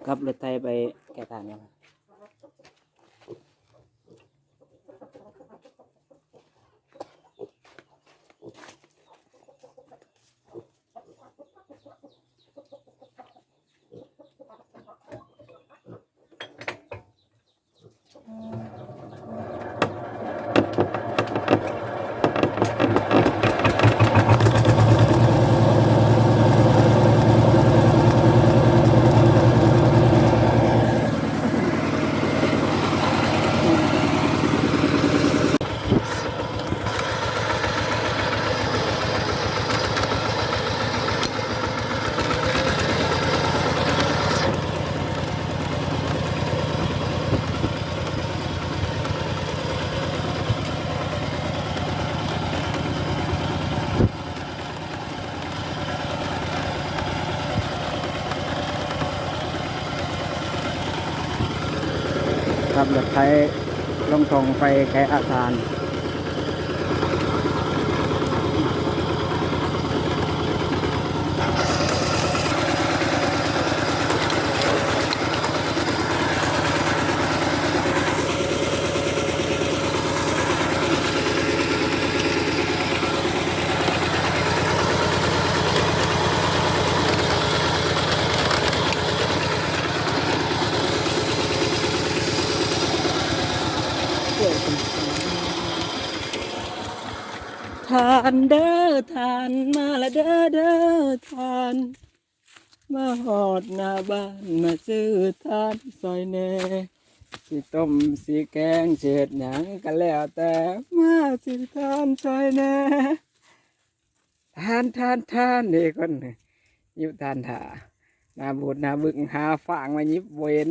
ຂັບລົດໄຖໄປແກ້ທາງເນາະ. ຂັບລົດໄຖລົງທົ່ງໄປແຄອາຊານ. ທ່ານເດີທ່ານ ມາລະເດີ ເດີທ່ານ. ມາຮອດໜ້າບ້ານ ມາຊື້ທານຊ່ອຍແດ່ ຊິຕົ້ມຊິແກງ ຊິເຮັດຫຍັງກະແລ້ວແຕ່ ມາຊື້ທານຊ່ອຍແດ່ ທານ ທານ ທານ ເດ້ຄົນ ຍິບທານຖ້າ ໜ້າບູດໜ້າບຶກ ຫາຟາງມາຍິບບໍ່ເຫັນ.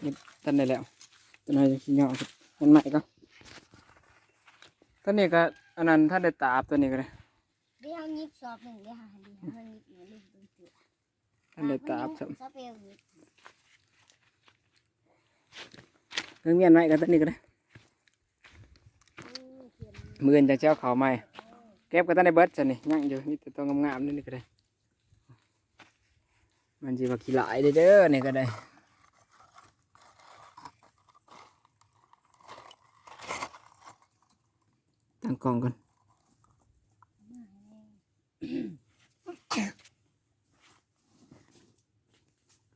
ນີ້ ທັນໄດ້ແລ້ວ ຕົວນ້ອຍຊິຫຍໍ້ ເຫັນໄມ້ກ່ອນ ຕົວນີ້ກໍອັນນັ້ນ ທັນໄດ້ຕາບ ຕົວນີ້ກໍໄດ້ ເດ ເຮົາຍິບສອບໜຶ່ງເດ ເຮົາ ເຮົາຍິບມາເບິ່ງເທື່ອ ທັນໄດ້ຕາບຊ້ຳ ສະເປວຍິບ ເບິ່ງ ມ້ຽນໄວ້ກັນ ຕົວນີ້ກໍໄດ້ ມື້ອື່ນຈັ່ງຊິເອົາເຂົ້າໃໝ່ ເກັບກໍທັນໄດ້ເບິດຊັ້ນນີ້ ຍັງຢູ່ ມີແຕ່ຕົວງາມໆ ນີ້ກໍໄດ້. ມັນຊິວ່າຂີ້ຫຼາຍເດ້ ເດີ ນີ້ກໍໄດ້ ຕັ້ງກ້ອງກ່ອນ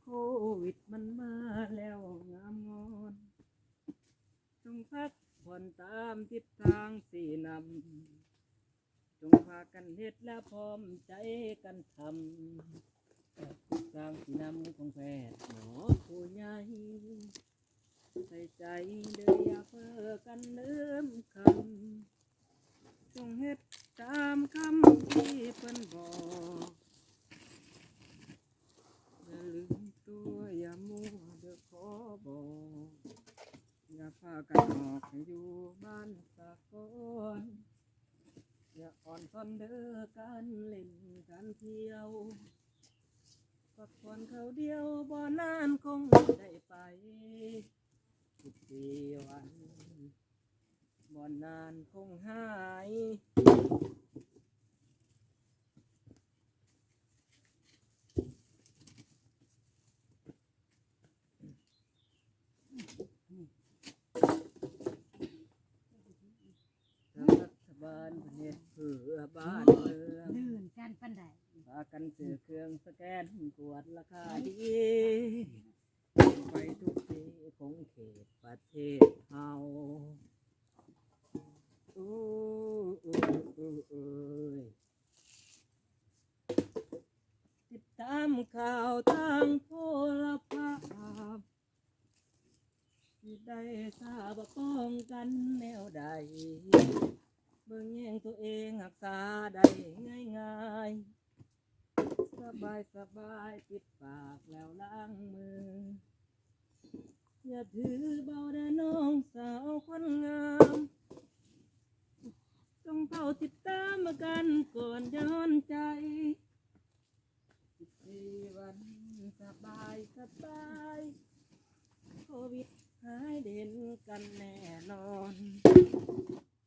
ໂຄວິດມັນມາແລ້ວງາມງອນ ຈົ່ງພັກຜ່ອນຕາມທິດທາງຊີ້ນຳ ຈົ່ງພາກັນເຮັດແລະພ້ອມໃຈກັນທຳ ທຸກທາງຊີ້ນຳຂອງແພດໝໍຜູ້ໃຫຍ່ ໃສ່ໃຈເດີຢ່າເພີກັນລືມຄຳ ຈົ່ງເຮັດຕາມຄຳທີ່ເພິ່ນບອກ ຢ່າລືມຕົວຢ່າມົວເດີຂໍບອກ ຢ່າພາກັນອອກໃຫ້ຢູ່ບ້ານສາກອນ ຢ່າອ່ອນຊອນເດີການຫຼິ້ນການທ່ຽວ ພັກຜ່ອນຄາວດຽວບໍ່ນານຄົງໄດ້ໄປ ສິບສີ່ວັນ ບໍ່ນານຄົງຫາຍ ທາງລັດຖະບານເພິ່ນເຮັດເພື່ອບ້ານເມືອງ ລື່ນກັນປານໃດ ພາກັນຊື້ເຄື່ອງສະແກນກວດລາຄາດີ ໄປທຸກທີ່ຂົງເຂດປະເທດເຮົາ ໂອ້ ໂອ້ ໂອ້ ໂອ້ຍ ຕິດຕາມຂ່າວທາງໂທລະພາບ ຊິໄດ້ຊາບປ້ອງກັນແນວໃດ ເບິ່ງແຍງຕົວເອງຮັກສາໄດ້ງ່າຍໆ ສະບາຍສະບາຍ ປິດປາກແລ້ວລ້າງມື ຢ່າຖືເບົາເດີນ້ອງສາວຄົນງາມ ຕ້ອງເຝົ້າຕິດຕາມອາການກ່ອນຢ່າຮ້ອນໃຈ ສິບສີ່ວັນສະບາຍສະບາຍ ໂຄວິດຫາຍໄດ້ເຫັນກັນແນ່ນອນ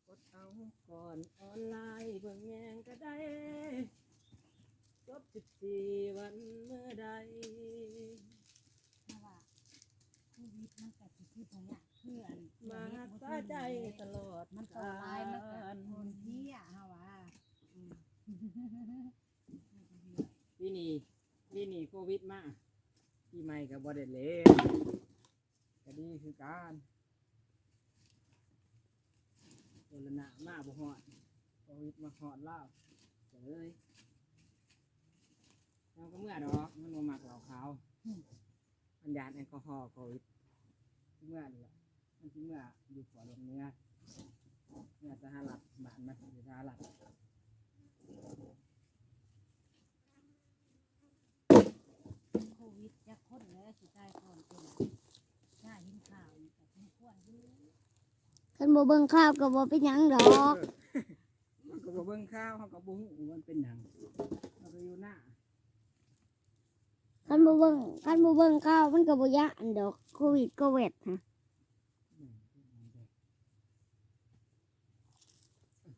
ອົດເອົ ກ່ອນອອນລາຍເບິ່ງແຍງກະໄດ້ ຈົບສິບສີ່ວັນເມື່ອໃດ ເພາະວ່າໂຄວິດມັນກະຊິຄືບໍ່ຍາກ ຄືອັນ ມາຮັກສາໃຈຕະຫຼອດ ມັນກໍລາຍ ມັນກະ ການ ຄົນເພຍ ເຮົາວ່າ ອືມ ປີນີ້ ປີນີ້ໂຄວິດມາ ປີໃໝ່ກໍບໍ່ໄດ້ຫຼິ້ນ ກໍດີຄືກັນ ໂຄໂຣນາມາບໍ່ຮອດ ໂຄວິດມາຮອດລາວ ກໍເລີຍ ເຮົາກໍເມືອດອກ ມັນບໍ່ມັກເຫຼົ້າຂາວ ອືມ ມັນຢ້ານແອລກໍຮໍໂຄວິດ ຊິເມືອນີ້ແຫຼະ ມັນຊິເມືອຢູ່ຂົວໂລກເໜືອ ເມືອສະຫະລັດ ບ້ານມັນຢູ່ສະຫະລັດ. ໂຄວິດຈັກຄົນແລ້ວຊິຕາຍກ່ອນເປັນ ຖ້າເຫັນຂ່າວນີ້ກໍສົມຄວນຢູ່ ຄັນບໍ່ເບິ່ງຂ່າວກໍບໍ່ເປັນຫຍັງດອກ ເອີ ມັນກໍບໍ່ເບິ່ງຂ່າວ ເຮົາກໍບໍ່ຮູ້ວ່າມັນເປັນຫຍັງ ເຮົາກໍຢູ່ນາ ຄັນບໍ່ເບິ່ງ ຄັນບໍ່ເບິ່ງຂ່າວມັນກໍບໍ່ຢ້ານດອກ ໂຄວິດໂຄເວັດຫັ້ນ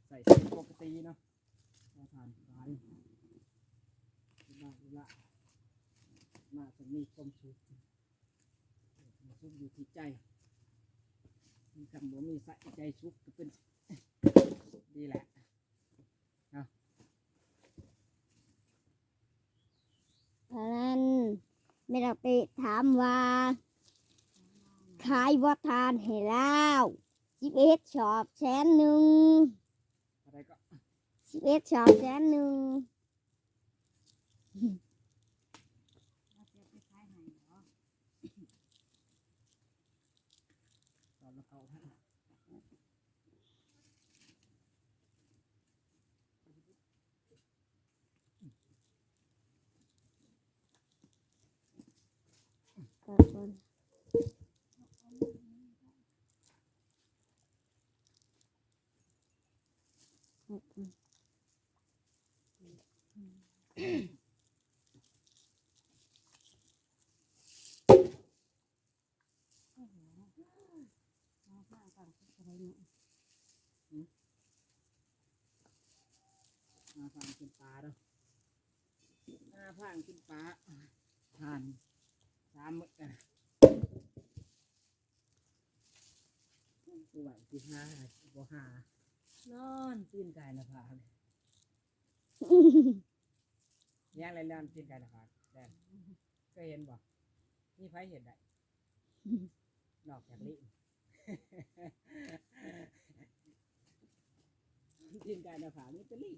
ໃຊ້ຊີວິດປົກກະຕິເນາະ ເອົາຖ່ານໄປ ລະລະ ມາຕ້ອງມີຄວາມສຸກ ຄວາມສຸກຢູ່ທີ່ໃຈ ຄັນບໍ່ມີໃຈສຸກກໍເປັນ ດີແຫຼະ ເນາະ ອັນນັ້ນ ແມ່ນເອົາໄປຖາມວ່າ ຂາຍບໍ່ທານໃຫ້ລາວ ສິບເອັດສອບແສນໜຶ່ງ ເທົ່າໃດກໍ ສິບເອັດສອບແສນໜຶ່ງ ຕອນລະເກົ້າພັນ ຫາຟາງກິນປາເດີ້ ຫາຟາງກິນປາ ຜ່ານສາມມື້ ຜູ້ວ່າຊິຫາ ບໍ່ຫາ ນອນຕີນກາຍໜ້າຜາກ ຍັງແລະນອນຕີນກາຍໜ້າຜາກ ແດນ ເຄີຍເຫັນບໍ່? ມີໃຜເຮັດໄດ້ ນອກຈາກລີງ ຕີນກາຍໜ້າຜາກ ມີແຕ່ລີງ.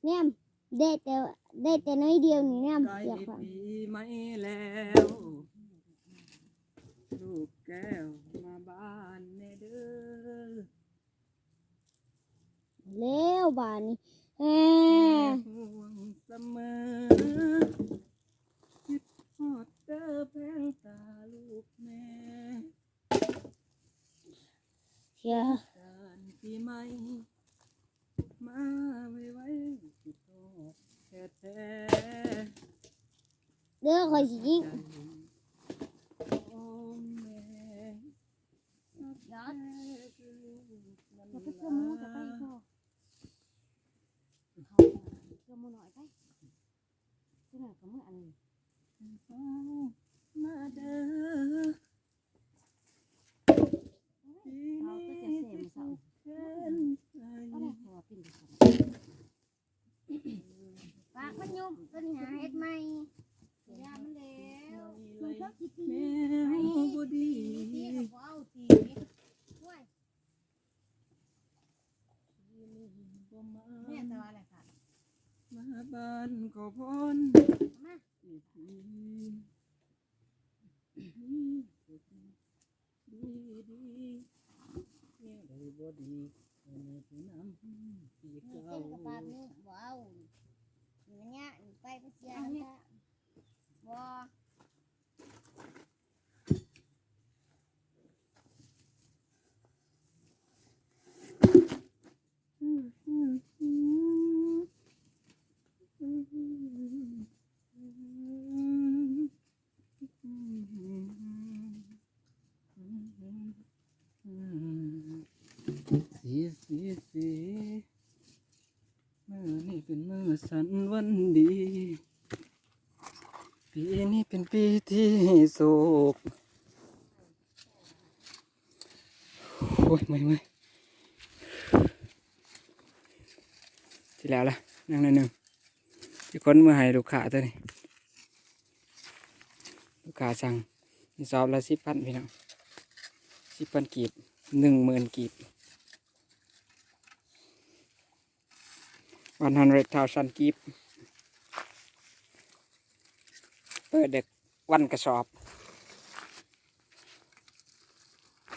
ແນມ ໄດ້ແຕ່ ໄດ້ແຕ່ໜ້ອຍດຽວນີ້ ແນມ ໃກ້ປີໃໝ່ແລ້ວ ລູກແກ້ວມາບ້ານແດ່ເດີ້ ແລ້ວບາດນີ້ ແຮ ແມ່ຫ່ວງສະເໝີ ຄິດຮອດເດີ້ແພງຕາລູກແມ່. ເສຍການປີໃໝ່ມາໄວໆ ຄິດຮອດແທ້ໆ ເດີ ຂ້ອຍຊິຍິງ ໂອ້ແມ່ ສຸດແທ້ຄືລູກນັ້ນລະ ເອົາໄປເຄື່ອໝູ ຈະໄປອີກບໍ່ ເອົາເຄື່ອໝູນ້ອຍໄປ. ຊິມາກໍມື້ອັນນີ້ ມາເດີ ເອົາຕົວຈະແຊມເຊົ້າ ເອົາແລ້ວ ເພາະວ່າເປັນຈັ່ງຊັ້ນ ປາກມັນຍຸບຕົວນີ້ຫາເຮັດໃໝ່ ຢ່າມັນແລ້ວ ມັນກໍຊິຕີ ແນວບໍ່ດີ ຕີກໍບໍ່ເອົາຕີ ໂອ້ຍ. ແມ່ນແຕ່ວ່າແຫຼະ ມາບ້ານຂໍພອນ ມາ ດີດີ ແນວໃດບໍ່ດີ ໃຫ້ແມ່ໄປນຳ ປີເກົ່າ ເປັນກະປາກນີ້ບໍ່ເອົາ ມັນຍະ ໄປ ໄປເສຍ ເອົານີ້ ນ້ຳຕາ ບໍ່. ອືມ ອືມ ອືມ. ສີ ສີ ສີ ມື້ນີ້ເປັນມື້ສັນວັນດີ ປີນີ້ເປັນປີທີ່ໂຊກ ໂອ້ຍ ເມື່ອຍ ເມື່ອຍ ຊິແລ້ວລະ ຍັງໜ້ອຍໜຶ່ງ ຊິຂົນເມືອໃຫ້ລູກຄ້າຕົວນີ້ ລູກຄ້າສັ່ງ ນີ້ສອບລະສິບພັນ ພີ່ນ້ອງ ສິບພັນກີບ ໜຶ່ງໝື່ນກີບ one hundred thousand ກີບ ເປີດເດັກວັນກະສອບ